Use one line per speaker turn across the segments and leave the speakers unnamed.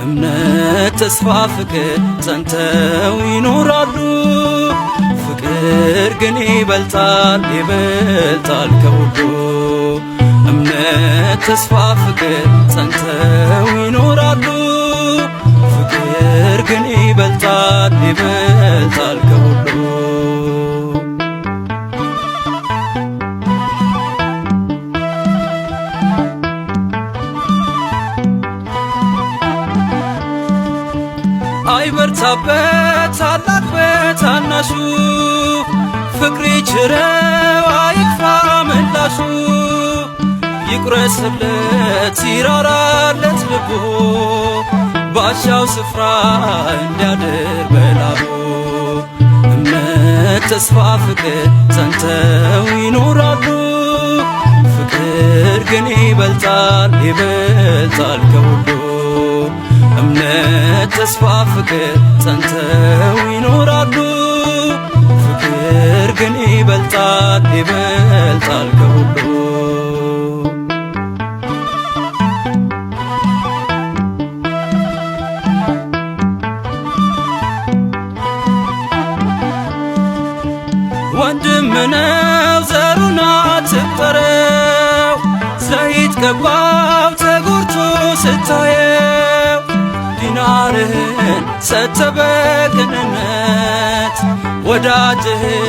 እምነት፣ ተስፋ፣ ፍቅር ጸንተው ይኖራሉ። ፍቅር ግን ይበልጣል ይበልጣል ከሁሉ። እምነት፣ ተስፋ፣ ፍቅር ጸንተው ይኖራሉ። ፍቅር ግን ይበልጣል ይበልጣል ከሁሉ። አይበርታበት ታላቅ በታናሹ፣ ፍቅር ይችረው አይክፋ ምላሹ። ይቁረስለት ይራራለት ልቡ፣ ባሻው ስፍራ እንዲያድር በላቡ። እምነት፣ ተስፋ፣ ፍቅር ጸንተው ይኖራሉ። ፍቅር ግን ይበልጣል ይበልጣል ከሁሉ። እምነት፣ ተስፋ፣ ፍቅር ጸንተው ይኖራሉ። ፍቅር ግን ይበልጣል ይበልጣል ከሁሉ። ወንድም ነው ዘሩን አትቁጠረው፣ ዘይት ቀባው ተጎድቶ ስታየው። ዲናርህን ሰጥተህ በቅንነት፣ ወዳጅህን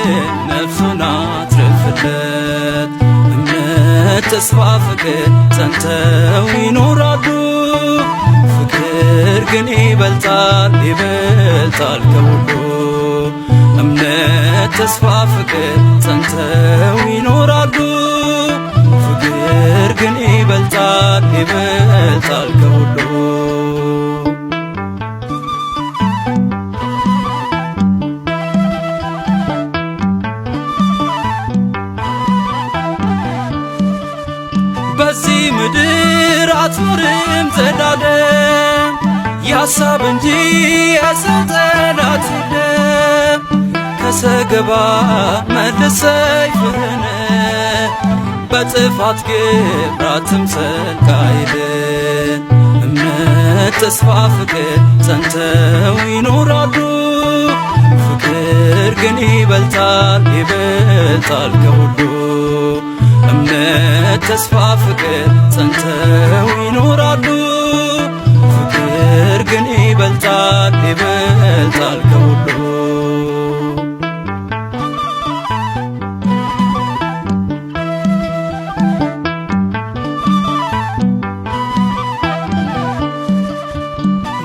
ነፍሱን አትርፍለት። እምነት፣ ተስፋ፣ ፍቅር ጸንተው ይኖራሉ። ፍቅር ግን ይበልጣል ይበልጣል ከሁሉ። እምነት፣ ተስፋ፣ ፍቅር ጸንተው ይኖራሉ። ፍቅር ግን ይበልጣል ይበልጣል ከሁሉ። በዚህ ምድር አትኖርም ዘላለም፣ የሐሳብ እንጂ የሰው ጠላት የለም። ከሰገባ መልሰህ ፍህን፣ በጥፋት ግብር አትምሰል ቃየልን። እምነት፣ ተስፋ፣ ፍቅር ጸንተው ይኖራሉ። ፍቅር ግን ይበልጣል ይበልጣል ከሁሉ። እምነት፣ ተስፋ፣ ፍቅር ጸንተው ይኖራሉ። ፍቅር ግን ይበልጣል ይበልጣል ከሁሉ።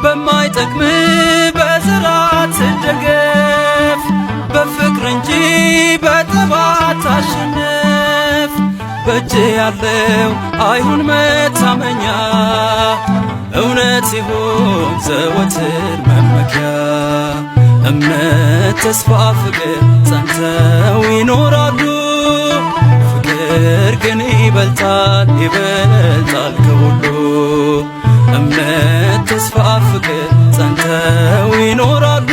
በማይጠቅም በዘር አትደገፍ፣ በፍቅር እንጂ በጠብ አታሸንፍ። በእጅ ያለው አይሁን መታመኛ፣ እውነት ይሁን ዘወትር መመኪያ። እምነት፣ ተስፋ፣ ፍቅር ጸንተው ይኖራሉ። ፍቅር ግን ይበልጣል ይበልጣል ከሁሉ። እምነት፣ ተስፋ፣ ፍቅር ጸንተው ይኖራሉ።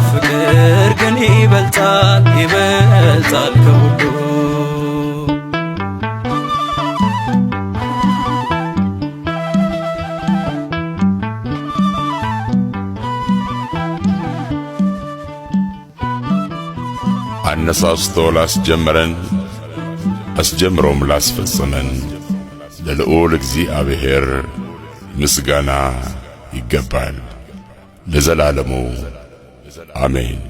ፍቅር ግን ይበልጣል ይበልጣል ከሁሉ።
አነሳስቶ ላስጀመረን አስጀምሮም ላስፈጸመን ለልዑል እግዚአብሔር ምስጋና ይገባል ለዘላለሙ አሜን።